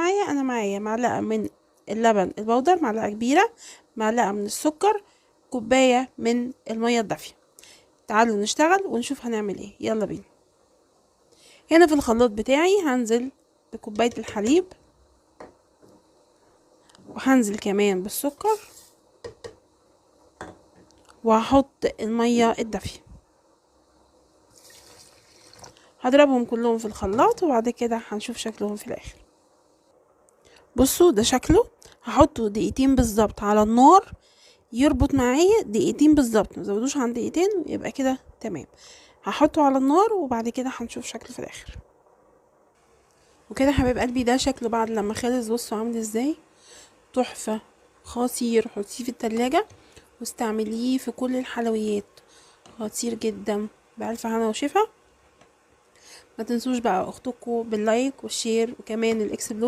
معايا؟ انا معايا معلقة من اللبن البودر، معلقة كبيرة، معلقة من السكر، كوباية من المية الدافية. تعالوا نشتغل ونشوف هنعمل ايه، يلا بينا. هنا في الخلاط بتاعي هنزل بكوباية الحليب، وهنزل كمان بالسكر، وهحط المية الدافية. هضربهم كلهم في الخلاط وبعد كده هنشوف شكلهم في الاخر. بصوا ده شكله. هحطه دقيقتين بالظبط على النار، يربط معايا دقيقتين بالظبط، ما تزودوش عن دقيقتين يبقى كده تمام. هحطه على النار وبعد كده هنشوف شكله في الاخر. وكده حبايب قلبي ده شكله بعد لما خلص. بصوا عامل ازاي، تحفة، خطير. حطيه في التلاجة واستعمليه في كل الحلويات، خطير جدا. بألف هنا وشفا. ما تنسوش بقى اختكم بال like وال share وكمان ال explore.